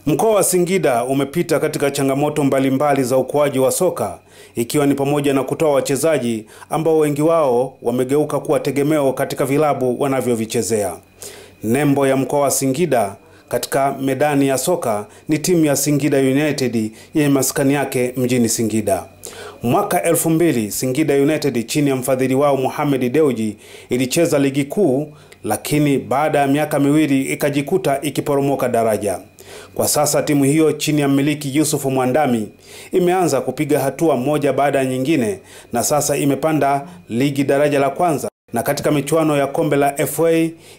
Mkoa wa Singida umepita katika changamoto mbalimbali za ukuaji wa soka, ikiwa ni pamoja na kutoa wachezaji ambao wengi wao wamegeuka kuwa tegemeo katika vilabu wanavyovichezea. Nembo ya mkoa wa Singida katika medani ya soka ni timu ya Singida United yenye maskani yake mjini Singida. Mwaka 2000 Singida United chini ya mfadhili wao Mohamed Dewji ilicheza ligi kuu, lakini baada ya miaka miwili ikajikuta ikiporomoka daraja. Kwa sasa timu hiyo chini ya mmiliki Yusufu Mwandami imeanza kupiga hatua moja baada ya nyingine na sasa imepanda ligi daraja la kwanza, na katika michuano ya kombe la FA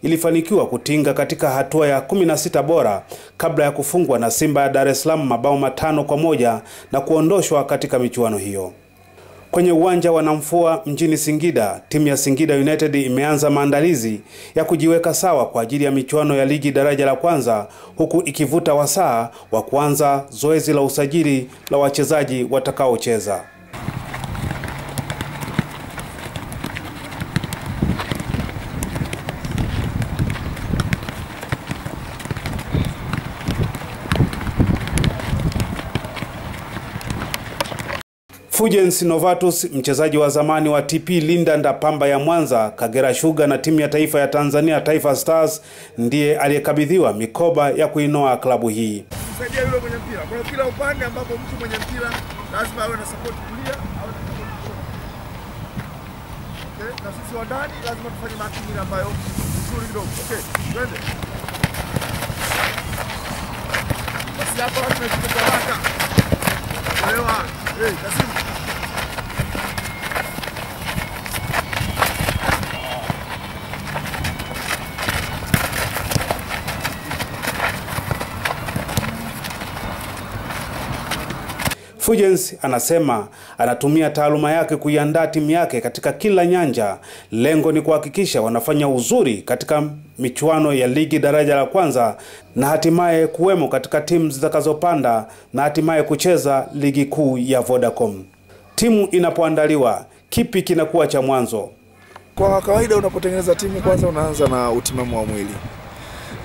ilifanikiwa kutinga katika hatua ya 16 bora kabla ya kufungwa na Simba ya Dar es Salaam mabao 5-1 na kuondoshwa katika michuano hiyo. Kwenye uwanja wa Namfua mjini Singida, timu ya Singida United imeanza maandalizi ya kujiweka sawa kwa ajili ya michuano ya ligi daraja la kwanza, huku ikivuta wasaa wa kuanza zoezi la usajili la wachezaji watakaocheza. Fulgence Novatus, mchezaji wa zamani wa TP Linda Ndapamba ya Mwanza, Kagera Sugar na timu ya taifa ya Tanzania Taifa Stars, ndiye aliyekabidhiwa mikoba ya kuinoa klabu hii. Kusaidia yule mwenye mpira. Kwa kila upande ambapo mtu mwenye mpira lazima awe na support kulia au na support kushoto. Okay, na sisi wa ndani lazima tufanye marking ambayo nzuri kidogo. Okay, twende. Basi hapa lazima tufike haraka. Elewa. Hey, Kasimu. Fulgence anasema anatumia taaluma yake kuiandaa timu yake katika kila nyanja. Lengo ni kuhakikisha wanafanya uzuri katika michuano ya ligi daraja la kwanza na hatimaye kuwemo katika timu zitakazopanda na hatimaye kucheza ligi kuu ya Vodacom. Timu inapoandaliwa, kipi kinakuwa cha mwanzo? Kwa kawaida unapotengeneza timu kwanza unaanza na utimamu wa mwili.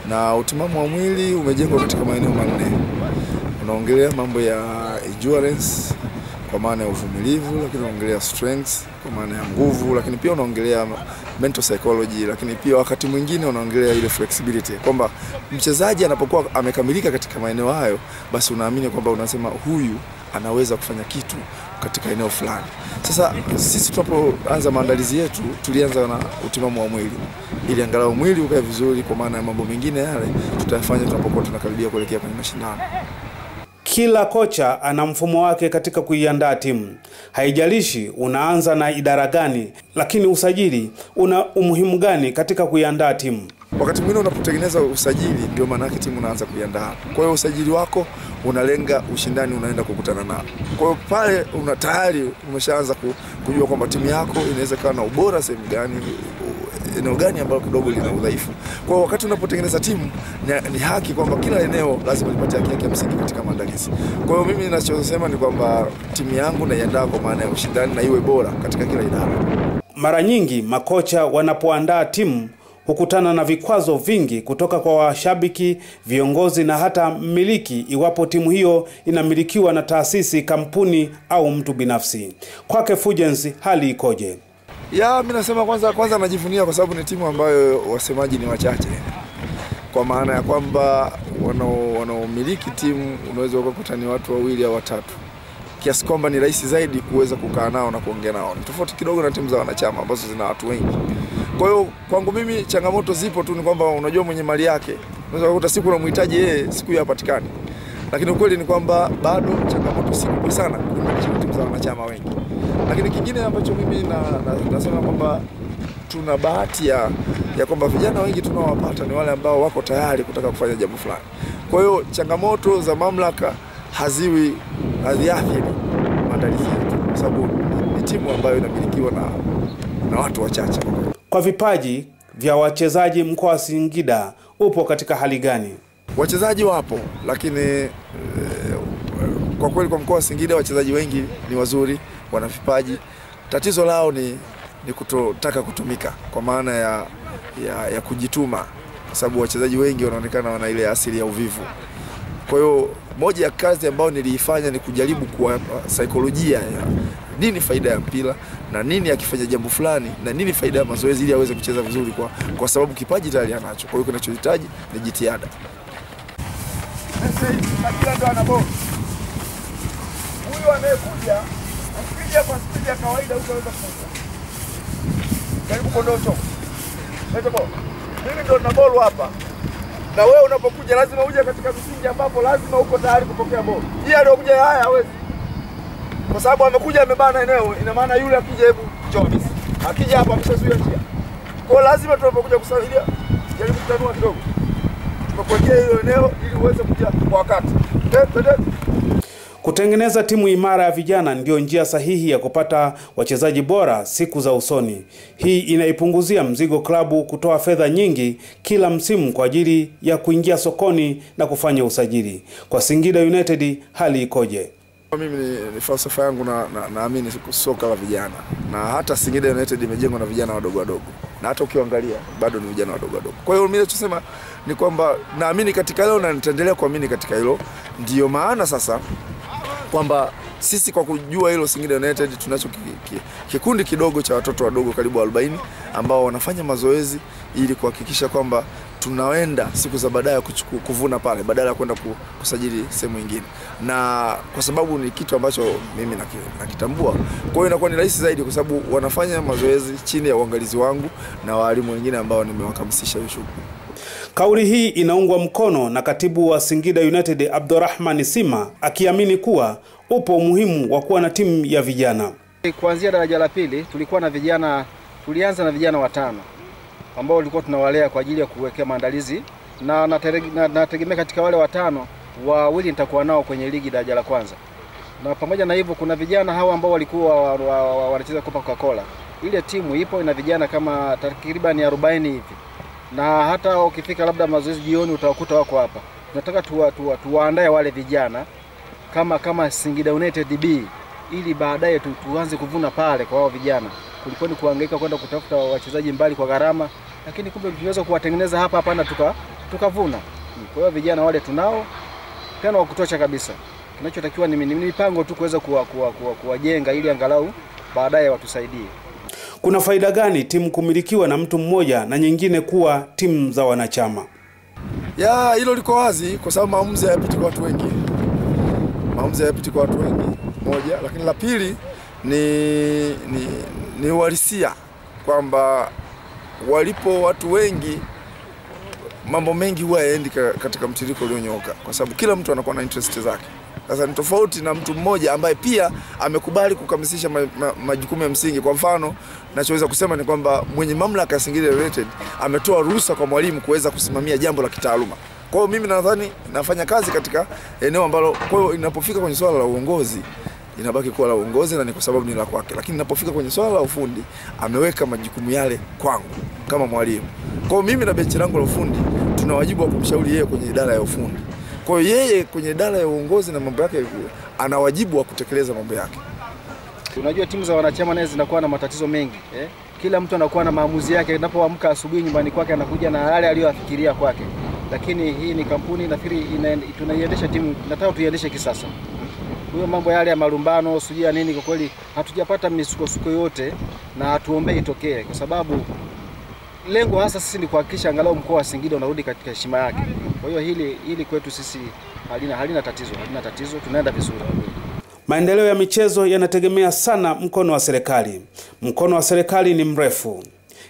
Na utimamu wa mwili umejengwa katika maeneo manne. Unaongelea mambo ya endurance kwa maana ya uvumilivu, lakini unaongelea strength kwa maana ya nguvu, lakini pia unaongelea mental psychology, lakini pia wakati mwingine unaongelea ile flexibility, kwamba mchezaji anapokuwa amekamilika katika maeneo hayo, basi unaamini kwamba unasema huyu anaweza kufanya kitu katika eneo fulani. Sasa sisi tunapoanza maandalizi yetu tulianza na utimamu wa mwili ili angalau mwili ukae vizuri, kwa maana ya mambo mengine yale tutayafanya tunapokuwa tunakaribia kuelekea kwenye mashindano. Kila kocha ana mfumo wake katika kuiandaa timu. Haijalishi unaanza na idara gani, lakini usajili una umuhimu gani katika kuiandaa timu? Wakati mwingine unapotengeneza usajili ndio maana yake timu unaanza kuiandaa. Kwa hiyo usajili wako unalenga ushindani unaenda kukutana nao. Kwa hiyo pale una tayari umeshaanza kujua kwamba timu yako inaweza kuwa na ubora sehemu gani, eneo gani ambalo kidogo lina udhaifu. Kwa wakati unapotengeneza timu ni haki kwamba kila eneo lazima lipate haki yake ya msingi katika maandalizi. Kwa hiyo mimi ninachosema ni kwamba timu yangu naiandaa kwa maana ya ushindani na iwe bora katika kila idara. Mara nyingi makocha wanapoandaa timu hukutana na vikwazo vingi kutoka kwa washabiki, viongozi na hata mmiliki iwapo timu hiyo inamilikiwa na taasisi, kampuni au mtu binafsi. Kwake Fulgence hali ikoje? Ya, mimi nasema kwanza najivunia kwa sababu ni timu ambayo wasemaji ni wachache. Kwa maana ya kwamba wanaomiliki timu unaweza kukuta ni watu wawili au watatu. Kiasi kwamba ni rahisi zaidi kuweza kukaa nao na kuongea nao. Ni tofauti kidogo na timu za wanachama ambazo zina watu wengi. Kwa hiyo kwangu mimi changamoto zipo tu, ni kwamba unajua mwenye mali yake unaweza kukuta siku unamhitaji yeye, siku hiyo hapatikani. Lakini ukweli ni kwamba bado changamoto si kubwa sana kulinganisha na timu za wanachama wengi. Lakini kingine ambacho mimi nasema kwamba tuna bahati ya kwamba vijana wengi tunaowapata ni wale ambao wako tayari kutaka kufanya jambo fulani. Kwa hiyo changamoto za mamlaka haziathiri maandalizi yetu, kwa sababu ni timu ambayo inamilikiwa na watu wachache. Kwa vipaji vya wachezaji mkoa wa Singida upo katika hali gani? Wachezaji wapo, lakini kwa kweli kwa mkoa wa Singida wachezaji wengi ni wazuri, wana vipaji. Tatizo lao ni kutotaka kutumika kwa maana ya kujituma, kwa sababu wachezaji wengi wanaonekana wana ile asili ya uvivu. Kwa hiyo moja ya kazi ambayo niliifanya ni kujaribu kwa saikolojia ya nini faida ya mpira na nini akifanya jambo fulani na nini faida ya mazoezi ili aweze kucheza vizuri, kwa sababu kipaji tayari anacho. Kwa hiyo kinachohitaji ni jitihada. Sasa ndo ana ball. Huyu anayekuja akija kwa spidi ya kawaida hutaweza kufunga. Karibu kondoo choko. Leta ball. Mimi ndo na ball hapa. Na wewe unapokuja lazima uje katika misingi ambapo lazima uko tayari kupokea ball. Yeye aliyokuja haya hawezi. Kwa sababu amekuja amebana eneo, ina maana yule akija hebu njoo. Akija hapa ameshazuia njia. Kwa lazima tunapokuja kusaidia jaribu kutanua kidogo. Tumekuwekea hilo eneo ili uweze kuja kwa wakati. Kutengeneza timu imara ya vijana ndiyo njia sahihi ya kupata wachezaji bora siku za usoni. Hii inaipunguzia mzigo klabu kutoa fedha nyingi kila msimu kwa ajili ya kuingia sokoni na kufanya usajili. Kwa Singida United hali ikoje? Mimi ni falsafa yangu na naamini soka la vijana. Na hata Singida United imejengwa na vijana wadogo wadogo. Na hata ukiangalia bado ni vijana wadogo wadogo. Kwa hiyo mimi ninachosema ni kwamba naamini katika hilo na nitaendelea kuamini katika hilo. Ndiyo maana sasa kwamba sisi kwa kujua hilo Singida United tunacho kikundi kidogo cha watoto wadogo karibu 40 ambao wanafanya mazoezi ili kuhakikisha kwamba tunaenda siku za baadaye kuvuna pale badala ya kwenda kusajili sehemu nyingine. Na kwa sababu ni kitu ambacho mimi nakitambua, kwa hiyo inakuwa ni rahisi zaidi kwa sababu wanafanya mazoezi chini ya uangalizi wangu na walimu wengine ambao nimewakamsisha hiyo shughuli. Kauli hii inaungwa mkono na katibu wa Singida United Abdurrahman Sima, akiamini kuwa upo umuhimu wa kuwa na timu ya vijana. Kuanzia daraja la pili tulikuwa na vijana, tulianza na vijana watano ambao walikuwa tunawalea kwa ajili ya kuwekea maandalizi, na nategemea katika wale watano wawili nitakuwa nao kwenye ligi daraja la kwanza. Na pamoja na hivyo kuna vijana hawa ambao walikuwa wanacheza Copa Coca-Cola. Ile timu ipo ina vijana kama takriban 40 hivi. Na hata ukifika labda mazoezi jioni utawakuta wako hapa. Nataka tuwaandae wale vijana kama Singida United B ili baadaye tuanze kuvuna pale kwa wao vijana. Kulikuwa ni kuhangaika kwenda kutafuta wachezaji mbali kwa gharama, lakini kumbe tunaweza kuwatengeneza hapa hapa na tukavuna. Kwa hiyo vijana wale tunao tena wa kutosha kabisa. Kinachotakiwa ni mipango tu kuweza kuwajenga ili angalau baadaye watusaidie. Kuna faida gani timu kumilikiwa na mtu mmoja na nyingine kuwa timu za wanachama? Ya, hilo liko wazi kwa sababu maamuzi hayapiti kwa watu wengi. Maamuzi hayapiti kwa watu wengi, moja, lakini la pili ni uhalisia kwamba walipo watu wengi mambo mengi huwa hayaendi katika mtiririko ulionyooka kwa sababu kila mtu anakuwa na interest zake. Sasa ni tofauti na mtu mmoja ambaye pia amekubali kukamilisha majukumu ya msingi. Kwa mfano, nachoweza kusema ni kwamba mwenye mamlaka ya Singida United ametoa ruhusa kwa mwalimu kuweza kusimamia jambo la kitaaluma. Kwa hiyo mimi nadhani nafanya kazi katika eneo ambalo, kwa hiyo inapofika kwenye swala la uongozi inabaki kuwa la uongozi na ni kwa sababu ni la kwake. Lakini inapofika kwenye swala la ufundi ameweka majukumu yale kwangu kama mwalimu. Kwa hiyo mimi na benchi langu la ufundi tuna wajibu wa kumshauri yeye kwenye idara ya ufundi. Kwa hiyo yeye kwenye idara ya uongozi na mambo yake ana wajibu wa kutekeleza mambo yake. Unajua timu za wanachama nazo zinakuwa na matatizo mengi, eh? Kila mtu anakuwa na maamuzi yake. Anapoamka asubuhi nyumbani kwake anakuja na yale aliyofikiria kwake. Lakini hii ni kampuni, nafikiri tunaiendesha timu, nataka tuiendeshe kisasa. Huyo mambo yale ya malumbano sijui ya nini, kwa kweli hatujapata misukosuko yote na hatuombei itokee, kwa sababu lengo hasa sisi ni kuhakikisha angalau mkoa wa Singida unarudi katika heshima yake. Kwa hiyo hili kwetu sisi halina tatizo, tunaenda vizuri. Maendeleo ya michezo yanategemea sana mkono wa serikali. Mkono wa serikali ni mrefu.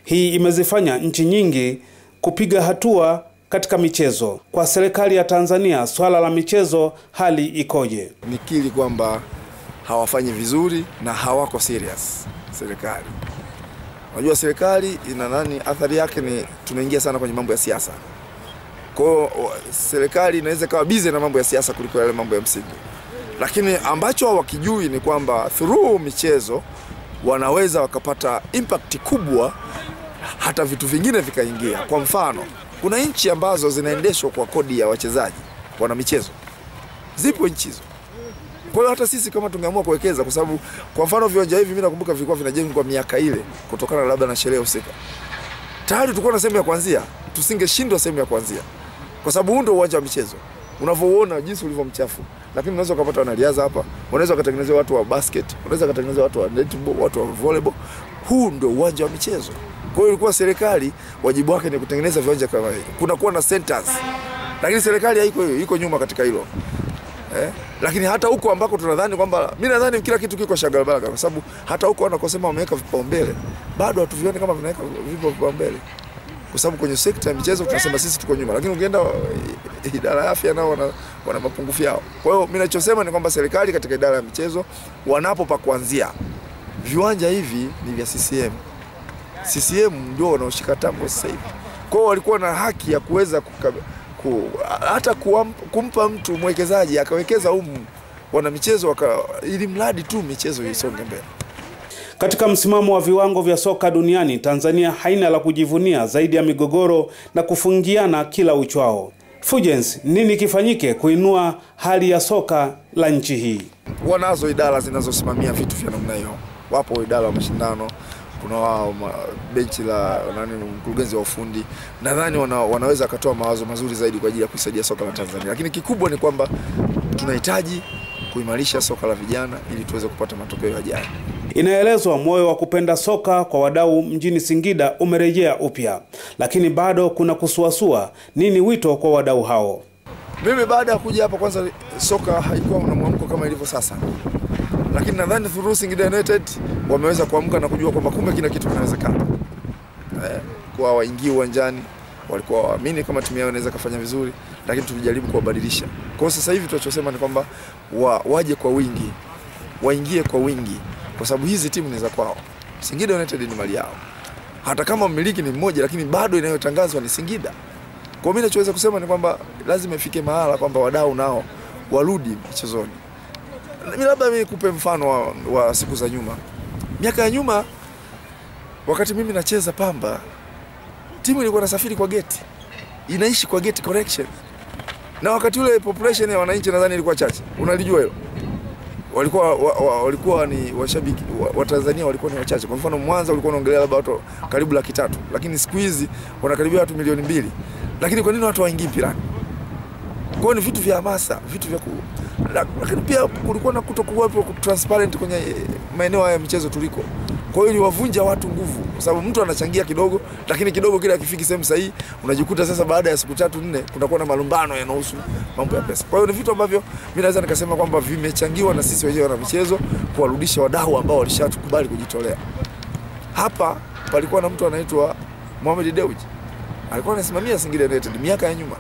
Hii imezifanya nchi nyingi kupiga hatua katika michezo. Kwa serikali ya Tanzania, swala la michezo hali ikoje? Nikiri kwamba hawafanyi vizuri na hawako serious serikali. Unajua serikali ina nani, athari yake ni tunaingia sana kwenye mambo ya siasa. Kwa hiyo serikali inaweza kuwa busy na mambo ya siasa kuliko yale mambo ya msingi. Lakini ambacho hawakijui ni kwamba through michezo wanaweza wakapata impact kubwa, hata vitu vingine vikaingia. Kwa mfano, kuna nchi ambazo zinaendeshwa kwa kodi ya wachezaji, wana michezo. Zipo nchi hizo. Kwa hiyo hata sisi kama tungeamua kuwekeza, kwa sababu kwa mfano viwanja hivi mimi nakumbuka vilikuwa vinajengwa kwa miaka ile kutokana labda na sherehe husika. Tayari tulikuwa na sehemu ya kuanzia, tusingeshindwa sehemu ya kuanzia. Kwa sababu huu ndio uwanja wa michezo. Unavyoona jinsi ulivyo mchafu. Lakini unaweza kupata wanariadha hapa, unaweza kutengenezea watu wa basket, unaweza kutengenezea watu wa netball, watu wa volleyball. Huu ndio uwanja wa michezo. Kwa hiyo ilikuwa serikali wajibu wake ni kutengeneza viwanja kama hivi. Kuna kuwa na centers. Lakini serikali haiko hiyo, iko nyuma katika hilo. Lakini hata huko ambako tunadhani kwamba, mimi nadhani kila kitu kiko shagalabala, kwa sababu hata huko wanakosema wameweka vipaumbele, bado hatuvioni kama vinaweka vipaumbele. Kwa sababu kwenye sekta ya michezo tunasema sisi tuko nyuma, lakini ukienda idara ya afya nao wana mapungufu yao. Kwa hiyo mimi ninachosema ni kwamba serikali katika idara ya michezo wanapo pa kuanzia. Viwanja hivi ni vya CCM. CCM ndio wanaoshika tambo sasa hivi. Kwa hiyo walikuwa na haki ya kuweza hata kumpa mtu mwekezaji akawekeza humu wana michezo ili mradi tu michezo isonge mbele. Katika msimamo wa viwango vya soka duniani, Tanzania haina la kujivunia zaidi ya migogoro na kufungiana kila uchwao. Fulgence, nini kifanyike kuinua hali ya soka la nchi hii? Wanazo idara zinazosimamia vitu vya namna hiyo. Wapo idara ya mashindano, kuna wao benchi la nani, mkurugenzi wa ufundi. Nadhani wanaweza akatoa mawazo mazuri zaidi kwa ajili ya kusaidia soka la Tanzania. Lakini kikubwa ni kwamba tunahitaji kuimarisha soka la vijana ili tuweze kupata matokeo yajayo. Inaelezwa moyo wa kupenda soka kwa wadau mjini Singida umerejea upya, lakini bado kuna kusuasua. Nini wito kwa wadau hao? Mimi baada ya kuja hapa, kwanza soka haikuwa na mwamko kama ilivyo sasa. Lakini nadhani through Singida United wameweza kuamka na kujua kwamba kumbe kila kitu kinawezekana. Kwa waingie uwanjani, walikuwa waamini kama timu yao inaweza kufanya vizuri, lakini tulijaribu kuwabadilisha. Kwa sasa hivi tunachosema ni kwamba waje kwa wingi, waingie kwa wingi, kwa sababu hizi timu ni za kwao. Singida United ni mali yao. Hata kama mmiliki ni mmoja, lakini bado inayotangazwa ni Singida. Kwa mimi ninachoweza kusema ni kwamba lazima ifike mahala kwamba wadau nao warudi mchezoni. Mimi labda mimi nikupe mfano wa siku za nyuma. Miaka ya nyuma wakati mimi nacheza Pamba, timu ilikuwa inasafiri kwa geti. Inaishi kwa geti correction. Na wakati ule population ya wananchi nadhani ilikuwa chache. Unalijua hilo? Walikuwa ni washabiki wa Tanzania walikuwa ni wachache. Kwa mfano Mwanza ulikuwa unaongelea labda watu karibu 300,000, lakini siku hizi wanakaribia watu 2,000,000. Lakini kwa nini watu waingii mpirani? Kwa hiyo ni vitu vya hamasa, vitu vya lakini pia kulikuwa na kutokuwepo transparent kwenye maeneo haya ya michezo tuliko. Kwa hiyo iliwavunja watu nguvu, kwa sababu mtu anachangia kidogo, lakini kidogo kile akifiki sehemu sahihi, unajikuta sasa baada ya siku 3-4 kunakuwa na malumbano yanayohusu mambo ya pesa. Kwa hiyo ni vitu ambavyo mimi naweza nikasema kwamba vimechangiwa na sisi wenyewe wana michezo kuwarudisha wadau ambao walishatukubali kujitolea. Hapa palikuwa na mtu anaitwa Mohamed Dewji. Alikuwa anasimamia Singida United miaka ya nyuma.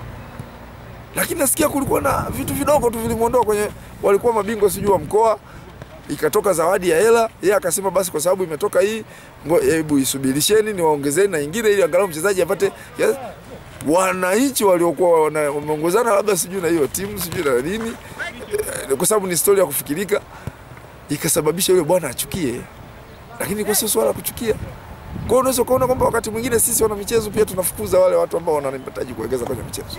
Lakini nasikia kulikuwa na vitu vidogo tu vilimuondoa kwenye, walikuwa mabingwa sijui wa mkoa, ikatoka zawadi ya hela, yeye akasema basi kwa sababu imetoka hii, hebu isubirisheni niwaongezeni na nyingine ili angalau mchezaji apate. Yes. Wananchi waliokuwa wameongozana labda sijui na hiyo timu sijui na nini, kwa sababu ni story ya kufikirika, ikasababisha yule bwana achukie. Lakini kwa sio swala kuchukia. Kwa hiyo unaweza kuona kwamba wakati mwingine sisi wana michezo pia tunafukuza wale watu ambao wanahitaji kuwekeza kwenye michezo.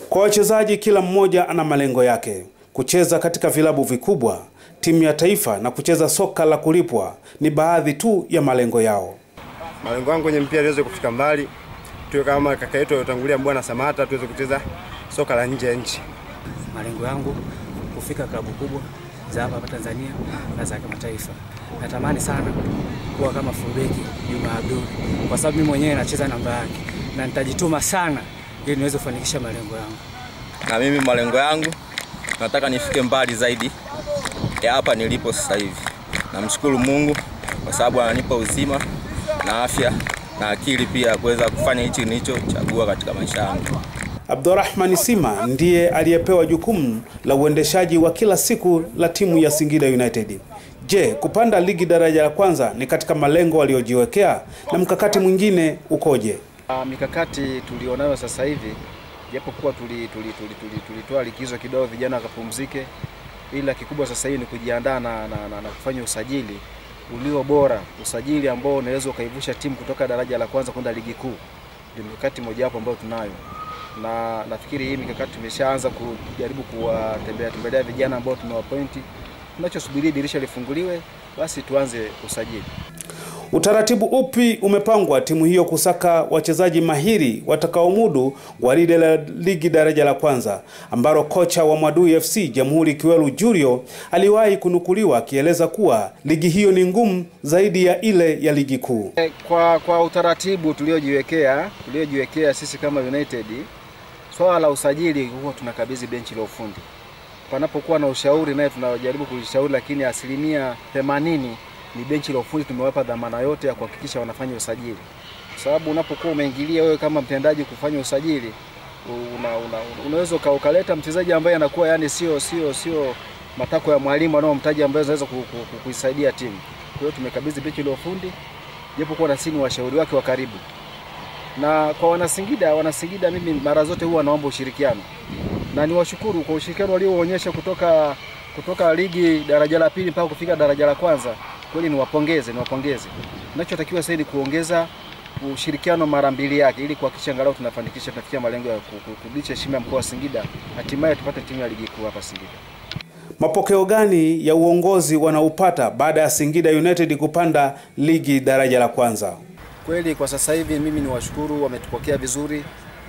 Kwa wachezaji, kila mmoja ana malengo yake. Kucheza katika vilabu vikubwa, timu ya taifa na kucheza soka la kulipwa ni baadhi tu ya malengo yao. Malengo yangu kwenye mpira niweze kufika mbali, tuwe kama kaka yetu aliyotangulia Bwana Samata, tuweze kucheza soka la nje ya nchi. Malengo yangu kufika klabu kubwa za hapa Tanzania na za kimataifa. Natamani sana kuwa kama fullback Juma Abdul, kwa sababu mimi mwenyewe nacheza namba yake na nitajituma sana ili niweze kufanikisha malengo yangu. Na mimi malengo yangu nataka nifike mbali zaidi ya hapa nilipo sasa hivi. Namshukuru Mungu kwa sababu ananipa uzima na afya na akili pia kuweza kufanya hichi nilichochagua katika maisha yangu. Abdurrahman Sima ndiye aliyepewa jukumu la uendeshaji wa kila siku la timu ya Singida United. Je, kupanda ligi daraja la kwanza ni katika malengo waliojiwekea na mkakati mwingine ukoje? Mikakati tulionayo sasa hivi, japokuwa tulitoa likizo kidogo vijana wakapumzike, ila kikubwa sasa hivi ni kujiandaa na kufanya usajili ulio bora, usajili ambao unaweza ukaivusha timu kutoka daraja la kwanza kwenda ligi kuu. Ndio mikakati mojawapo ambayo tunayo. Na nafikiri hii mikakati tumeshaanza kujaribu kuwatembelea vijana ambao tumewapointi. Tunachosubiri dirisha lifunguliwe basi tuanze usajili. Utaratibu upi umepangwa timu hiyo kusaka wachezaji mahiri watakaomudu gwaride la ligi daraja la kwanza, ambalo kocha wa Mwadui FC Jamhuri Kiwelu Julio aliwahi kunukuliwa akieleza kuwa ligi hiyo ni ngumu zaidi ya ile ya ligi kuu? Kwa utaratibu tuliojiwekea sisi kama United, swala la usajili huwa tunakabidhi benchi la ufundi. Panapokuwa na ushauri naye tunajaribu kulishauri, lakini 80% ni benchi la ufundi tumewapa dhamana yote ya kuhakikisha wanafanya usajili. Kwa sababu unapokuwa umeingilia wewe kama mtendaji kufanya usajili, unaweza ukaleta mchezaji ambaye anakuwa yani sio matakwa ya mwalimu anaomtaja ambaye anaweza kuisaidia timu. Kwa hiyo tumekabidhi benchi la ufundi, japokuwa na sisi ni washauri wake wa karibu. Na kwa Wanasingida mimi mara zote huwa naomba ushirikiano. Na niwashukuru kwa ushirikiano walioonyesha kutoka ligi daraja la pili mpaka kufika daraja la kwanza. Kweli niwapongeze. Tunachotakiwa sasa ni kuongeza ushirikiano mara mbili yake ili kuhakikisha angalau tunafanikisha, tunafikia malengo ya kurudisha heshima ya mkoa wa Singida, hatimaye tupate timu ya ligi kuu hapa Singida. Mapokeo gani ya uongozi wanaupata baada ya Singida United kupanda ligi daraja la kwanza? Kweli kwa sasa hivi mimi niwashukuru, wametupokea vizuri.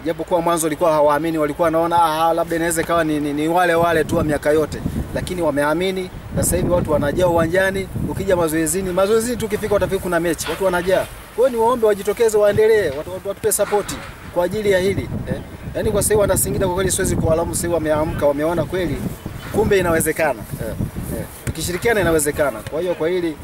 Japokuwa mwanzo walikuwa hawaamini, walikuwa wanaona labda inaweza kawa ni wale tu wa miaka yote, lakini wameamini. Sasa hivi watu wanajaa uwanjani, ukija mazoezini tukifika utafika kuna mechi, watu wanajaa. Kwa hiyo niwaombe wajitokeze, waendelee, watupe support kwa ajili ya hili. Yaani kwa sasa hivi wana Singida kwa kweli siwezi kuwalaumu, sasa wameamka, wameona kweli kumbe inawezekana. Tukishirikiana inawezekana. Kwa hiyo kwa hili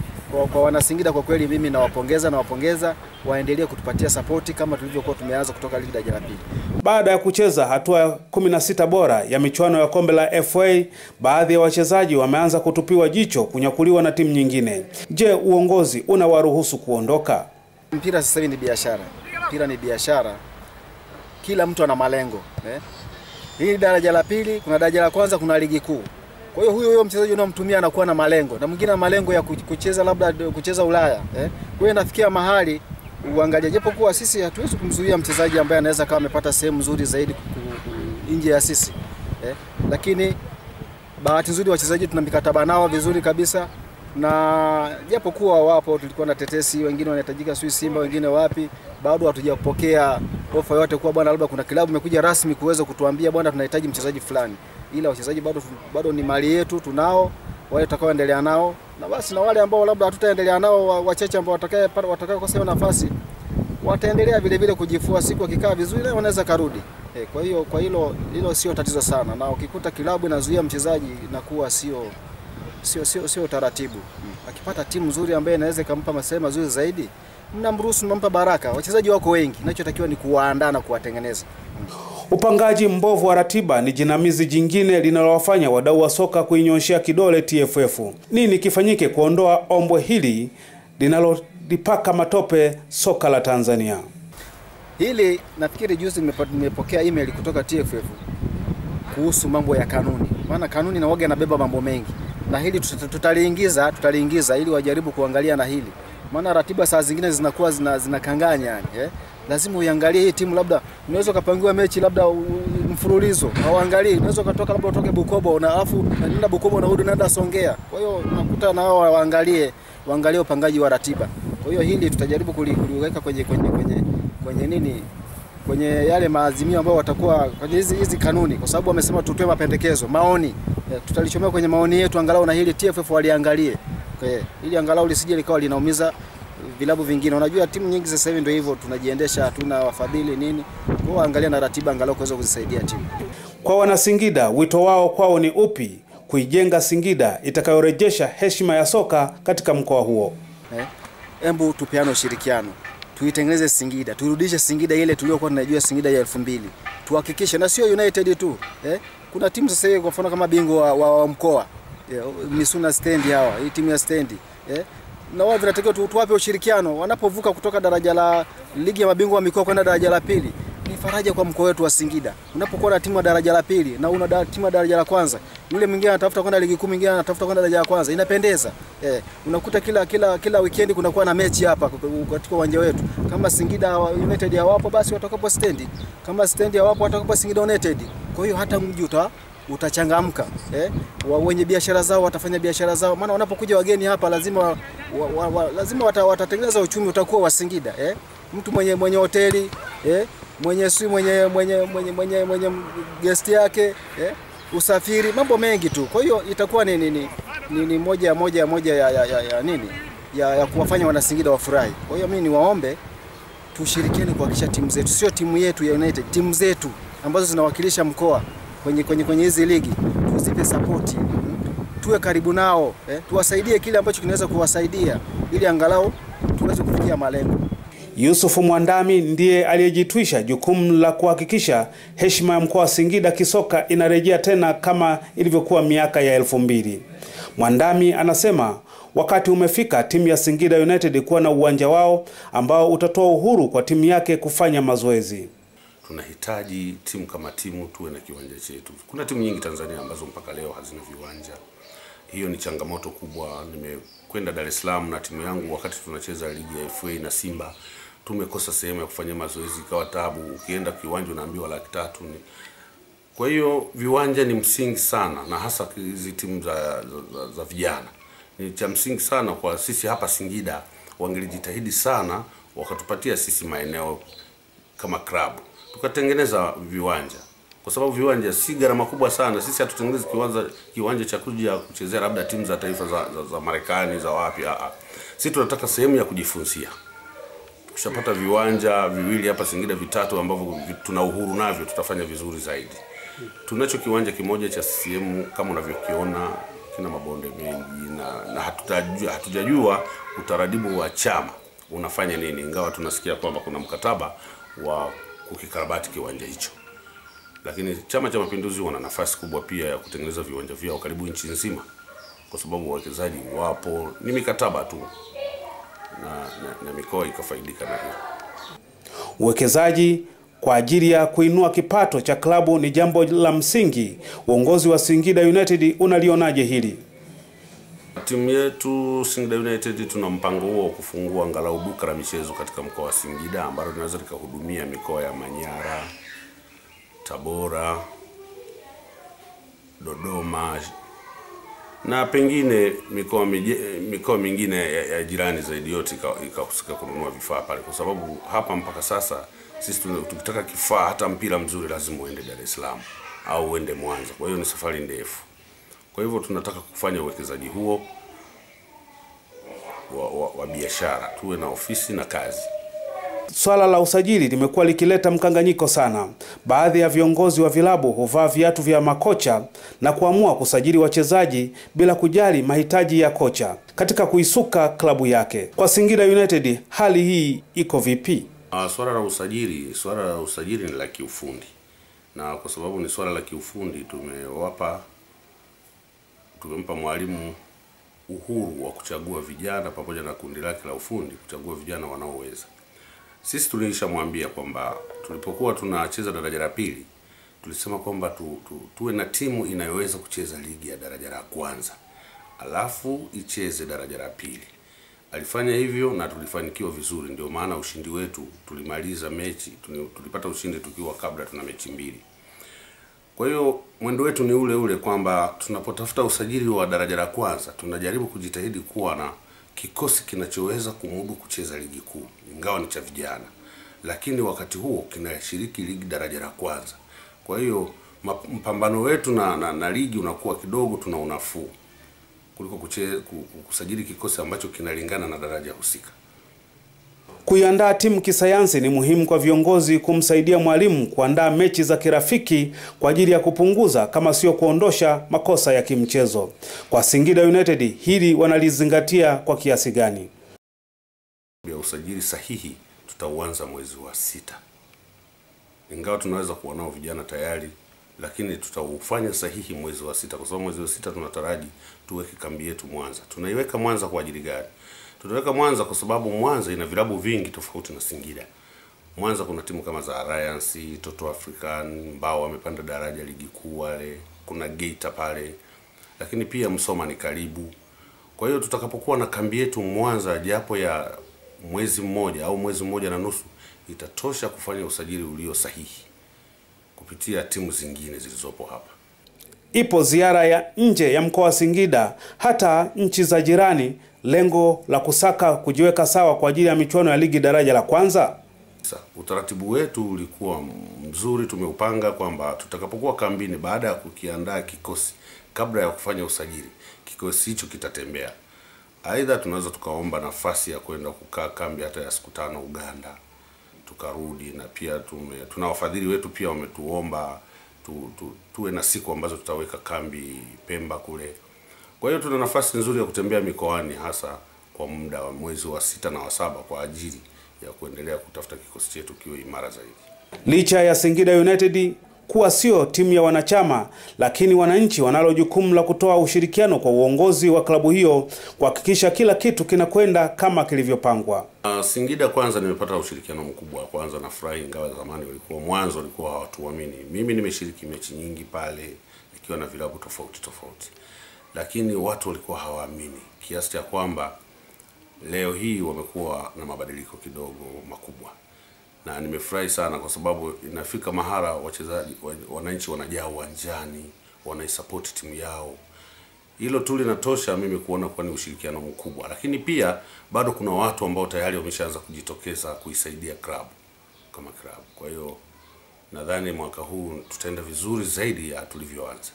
kwa wana Singida kwa kweli mimi nawapongeza, waendelee kutupatia support kama tulivyokuwa tumeanza kutoka ligi daraja la pili. Baada ya kucheza hatua 16 bora ya michuano ya kombe la FA, baadhi ya wachezaji wameanza kutupiwa jicho kunyakuliwa na timu nyingine. Je, uongozi unawaruhusu kuondoka? Mpira sasa hivi ni biashara. Mpira ni biashara. Kila mtu ana malengo, Hii daraja la pili, kuna daraja la kwanza, kuna ligi kuu. Kwa hiyo huyo mchezaji unamtumia anakuwa na malengo, na mwingine ana malengo ya kucheza labda kucheza Ulaya, Kwa hiyo nafikia mahali uangalie, japokuwa sisi hatuwezi kumzuia mchezaji ambaye anaweza kama amepata sehemu nzuri zaidi nje ya sisi, Lakini bahati nzuri wachezaji tuna mikataba nao vizuri kabisa, na japokuwa wapo tulikuwa na tetesi, wengine wanahitajika sui Simba, wengine wapi, bado hatujapokea ofa yote kwa bwana labda kuna klabu imekuja rasmi kuweza kutuambia bwana tunahitaji mchezaji fulani. Ila wachezaji bado ni mali yetu, tunao wale tutakaoendelea nao, na basi na wale ambao labda hatutaendelea nao, wachache ambao watakaokosa nafasi wataendelea vile vile kujifua, siku akikaa vizuri na wanaweza karudi. Kwa hiyo kwa hilo sio tatizo sana, na ukikuta klabu inazuia mchezaji inakuwa sio taratibu. Akipata timu nzuri ambaye inaweza kumpa maslahi mazuri zaidi, mnamruhusu, mnampa baraka. Wachezaji wako wengi, kinachotakiwa ni kuwaandaa na kuwatengeneza. Upangaji mbovu wa ratiba ni jinamizi jingine linalowafanya wadau wa soka kuinyoshea kidole TFF. Nini kifanyike kuondoa ombwe hili linalolipaka matope soka la Tanzania? Hili nafikiri juzi nimepokea email kutoka TFF kuhusu mambo ya kanuni. Maana kanuni na waga inabeba mambo mengi. Na hili tutaliingiza ili wajaribu kuangalia na hili. Maana ratiba saa zingine zinakuwa zinakanganya yani, Lazima uiangalie hii timu, labda unaweza kupangiwa mechi labda mfululizo, hauangalii. Unaweza kutoka labda utoke Bukoba na alafu unaenda Bukoba unarudi unaenda Songea. Kwa hiyo unakuta na wao waangalie upangaji wa ratiba. Kwa hiyo hili tutajaribu kuliweka kwenye nini, kwenye yale maazimio ambayo watakuwa kwenye hizi kanuni, kwa sababu wamesema tutoe mapendekezo, maoni. Tutalichomea kwenye maoni yetu angalau na hili TFF waliangalie. Ili angalau lisije likawa linaumiza vilabu vingine. Unajua timu nyingi sasa hivi ndio hivyo tunajiendesha, hatuna wafadhili nini. Kwa hiyo angalia na ratiba angalau kuweza kuzisaidia timu. Kwa wana Singida, wito wao kwao ni upi kuijenga Singida itakayorejesha heshima ya soka katika mkoa huo? Embu tupeane ushirikiano. Tuitengeneze Singida, turudishe Singida ile tuliyokuwa tunajua, Singida ya 2000. Tuhakikishe, na sio United tu. Kuna timu sasa hivi kwa mfano kama bingwa wa mkoa, Misuna Stendi hawa, hii timu ya Stendi. Na wao vinatakiwa tuwape ushirikiano wanapovuka kutoka daraja la ligi ya mabingwa wa mikoa kwenda daraja la pili. Ni faraja kwa mkoa wetu wa Singida. Unapokuwa na timu ya daraja la pili na una timu ya daraja la kwanza, yule mwingine anatafuta kwenda ligi kuu, mwingine anatafuta kwenda daraja la kwanza, inapendeza. Unakuta kila weekend kunakuwa na mechi hapa katika uwanja wetu. Kama Singida United hawapo basi watakopo Stendi. Kama Stendi hawapo watakopo Singida United. Kwa hiyo hata mji utachangamka. Wenye biashara zao watafanya biashara zao, maana wanapokuja wageni hapa lazima lazima watatengeneza uchumi utakuwa wa Singida. Mtu mwenye hoteli, mwenye si mwenye mwenye mwenye mwenye mwenye guest yake, usafiri, mambo mengi tu. Kwa hiyo itakuwa ni moja ya nini ya kuwafanya wana Singida wafurahi. Kwa hiyo mimi niwaombe tushirikiane kuhakikisha timu zetu, sio timu yetu ya United, timu zetu ambazo zinawakilisha mkoa kwenye hizi ligi, tuzipe support, tuwe karibu nao, tuwasaidie kile ambacho kinaweza kuwasaidia ili angalau tuweze kufikia malengo. Yusufu Mwandami ndiye aliyejitwisha jukumu la kuhakikisha heshima ya mkoa wa Singida kisoka inarejea tena kama ilivyokuwa miaka ya 2000. Mwandami anasema wakati umefika timu ya Singida United kuwa na uwanja wao ambao utatoa uhuru kwa timu yake kufanya mazoezi. Tunahitaji timu kama timu tuwe na kiwanja chetu. Kuna timu nyingi Tanzania ambazo mpaka leo hazina viwanja. Hiyo ni changamoto kubwa. Nimekwenda Dar es Salaam na timu yangu wakati tunacheza ligi ya FA na Simba, tumekosa sehemu ya kufanya mazoezi, ikawa taabu. Ukienda kiwanja unaambiwa 300,000. Kwa hiyo viwanja ni msingi sana, na hasa hizi timu za vijana. Ni cha msingi sana kwa sisi hapa Singida. Wangelijitahidi sana wakatupatia sisi maeneo kama club, tukatengeneza viwanja, kwa sababu viwanja si gharama kubwa sana. Sisi hatutengenezi kiwanja cha kuja kuchezea labda timu za taifa za Marekani za wapi. Sisi tunataka sehemu ya kujifunzia. Tukishapata viwanja viwili hapa Singida, vitatu ambavyo tuna uhuru navyo, tutafanya vizuri zaidi. Tunacho kiwanja kimoja cha CCM kama unavyokiona, kina mabonde mengi na hatujajua utaratibu wa chama unafanya nini, ingawa tunasikia kwamba kuna mkataba wa kukikarabati kiwanja hicho. Lakini Chama cha Mapinduzi wana nafasi kubwa pia ya kutengeneza viwanja vyao karibu nchi nzima, kwa sababu wawekezaji wapo, ni mikataba tu na mikoa ikafaidika na hiyo. Uwekezaji kwa ajili ya kuinua kipato cha klabu ni jambo la msingi. Uongozi wa Singida United unalionaje hili? Timu yetu Singida United tuna mpango huo kufungua angalau duka la michezo katika mkoa wa Singida ambalo linaweza likahudumia mikoa ya Manyara, Tabora, Dodoma na pengine mikoa mingine ya jirani zaidi, yote ikahusika kununua vifaa pale, kwa sababu hapa mpaka sasa sisi tukitaka kifaa hata mpira mzuri lazima uende Dar es Salaam au uende Mwanza. Kwa hiyo ni safari ndefu. Kwa hivyo tunataka kufanya uwekezaji huo wa biashara, tuwe na ofisi na kazi. Swala la usajili limekuwa likileta mkanganyiko sana. Baadhi ya viongozi wa vilabu huvaa viatu vya makocha na kuamua kusajili wachezaji bila kujali mahitaji ya kocha katika kuisuka klabu yake. Kwa Singida United hali hii iko vipi? Swala la usajili ni la kiufundi. Na kwa sababu ni swala la kiufundi, tumempa mwalimu uhuru wa kuchagua vijana pamoja na kundi lake la ufundi kuchagua vijana wanaoweza. Sisi tulishamwambia kwamba tulipokuwa tunacheza daraja la pili, tulisema kwamba tuwe na timu inayoweza kucheza ligi ya daraja la kwanza, alafu icheze daraja la pili. Alifanya hivyo na tulifanikiwa vizuri. Ndio maana ushindi wetu tulimaliza mechi, tulipata ushindi tukiwa kabla tuna mechi mbili. Kwa hiyo mwendo wetu ni ule ule kwamba tunapotafuta usajili wa daraja la kwanza tunajaribu kujitahidi kuwa na kikosi kinachoweza kumudu kucheza ligi kuu, ingawa ni cha vijana, lakini wakati huo kinashiriki ligi daraja la kwanza. Kwa hiyo mpambano wetu na ligi unakuwa kidogo tuna unafuu kuliko kusajili kikosi ambacho kinalingana na daraja husika. Kuiandaa timu kisayansi ni muhimu kwa viongozi kumsaidia mwalimu kuandaa mechi za kirafiki kwa ajili ya kupunguza kama sio kuondosha makosa ya kimchezo. Kwa Singida United hili wanalizingatia kwa kiasi gani? Ya usajili sahihi tutauanza mwezi wa 6. Ingawa tunaweza kuwa nao vijana tayari, lakini tutaufanya sahihi mwezi wa 6, kwa sababu mwezi wa 6 tunataraji tuweke kambi yetu Mwanza. Tunaiweka Mwanza kwa ajili gani? Tunaweka Mwanza kwa sababu Mwanza ina vilabu vingi tofauti na Singida. Mwanza kuna timu kama za Alliance, Toto African, Mbao wamepanda daraja ligi kuu wale, kuna Geita pale, lakini pia Msoma ni karibu. Kwa hiyo tutakapokuwa na kambi yetu Mwanza japo ya mwezi mmoja au mwezi mmoja na nusu, itatosha kufanya usajili ulio sahihi kupitia timu zingine zilizopo hapa. Ipo ziara ya nje ya mkoa wa Singida hata nchi za jirani, lengo la kusaka kujiweka sawa kwa ajili ya michuano ya ligi daraja la kwanza. Utaratibu wetu ulikuwa mzuri, tumeupanga kwamba tutakapokuwa kambini baada ya kukiandaa kikosi, kabla ya kufanya usajili, kikosi hicho kitatembea. Aidha tunaweza tukaomba nafasi ya kwenda kukaa kambi hata ya siku 5 Uganda, tukarudi. Na pia tuna wafadhili wetu pia wametuomba tuwe na siku ambazo tutaweka kambi Pemba kule. Kwa hiyo tuna nafasi nzuri ya kutembea mikoani hasa kwa muda wa mwezi wa 6 na wa 7 kwa ajili ya kuendelea kutafuta kikosi chetu kiwe imara zaidi. Licha ya Singida United kuwa sio timu ya wanachama, lakini wananchi wanalo jukumu la kutoa ushirikiano kwa uongozi wa klabu hiyo kuhakikisha kila kitu kinakwenda kama kilivyopangwa. Singida kwanza nimepata ushirikiano mkubwa. Kwanza nafurahi, ingawa zamani walikuwa mwanzo walikuwa hawatuamini. Mimi nimeshiriki mechi nyingi pale nikiwa na vilabu tofauti tofauti, lakini watu walikuwa hawaamini kiasi cha kwamba leo hii wamekuwa na mabadiliko kidogo makubwa. Na nimefurahi sana kwa sababu inafika mahara wachezaji, wananchi wanajaa uwanjani, wanaisupport timu yao. Hilo tu linatosha mimi kuona kwa ni ushirikiano mkubwa. Lakini pia bado kuna watu ambao tayari wameshaanza kujitokeza kuisaidia klabu kama klabu. Kwa hiyo nadhani mwaka huu tutaenda vizuri zaidi ya tulivyoanza.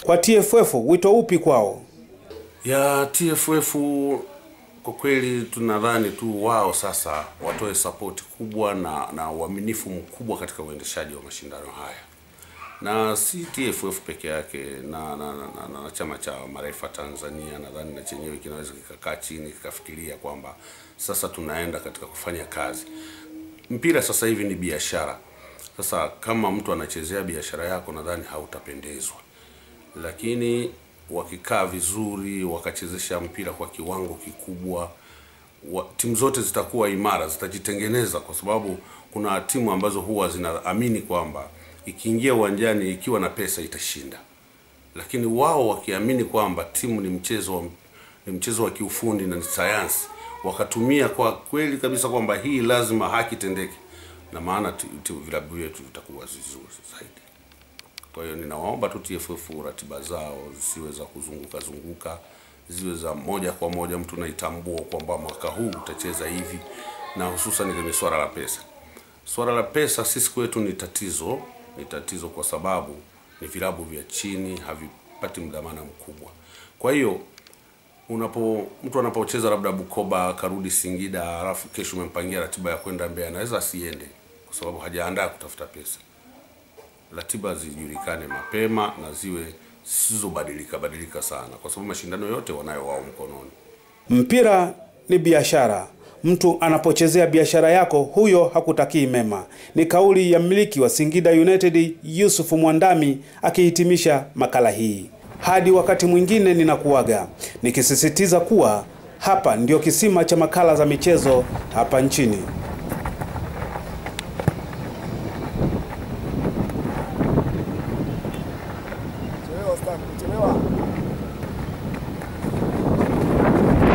Kwa TFF wito upi kwao? Ya TFF kwa kweli tunadhani tu wao sasa watoe support kubwa na uaminifu mkubwa katika uendeshaji wa mashindano haya. Na si TFF peke yake, na chama cha marefa Tanzania nadhani na chenyewe kinaweza kikakaa chini kikafikiria kwamba sasa tunaenda katika kufanya kazi. Mpira sasa hivi ni biashara. Sasa kama mtu anachezea biashara yako nadhani hautapendezwa. Lakini wakikaa vizuri, wakachezesha mpira kwa kiwango kikubwa, timu zote zitakuwa imara, zitajitengeneza, kwa sababu kuna timu ambazo huwa zinaamini kwamba ikiingia uwanjani ikiwa na pesa itashinda. Lakini wao wakiamini kwamba timu ni mchezo wa kiufundi na ni sayansi, wakatumia kwa kweli kabisa kwamba hii lazima haki tendeke, na maana vilabu vyetu vitakuwa vizuri zaidi. Kwa hiyo ninawaomba tu TFF ratiba zao zisiwe za kuzunguka zunguka, ziwe za moja kwa moja, mtu naitambua kwamba mwaka huu utacheza hivi, na hususan kwenye swala la pesa. Swala la pesa sisi kwetu ni tatizo, ni tatizo kwa sababu ni vilabu vya chini havipati mdhamana mkubwa. Kwa hiyo mtu anapocheza labda Bukoba akarudi Singida, alafu kesho umempangia ratiba ya kwenda Mbeya, anaweza asiende kwa sababu hajaandaa kutafuta pesa. Ratiba zijulikane mapema na ziwe zisizobadilika badilika sana, kwa sababu mashindano yote wanayo wao mkononi. Mpira ni biashara. Mtu anapochezea biashara yako huyo hakutakii mema. Ni kauli ya mmiliki wa Singida United Yusuf Mwandami akihitimisha makala hii. Hadi wakati mwingine ninakuaga nikisisitiza kuwa hapa ndio kisima cha makala za michezo hapa nchini.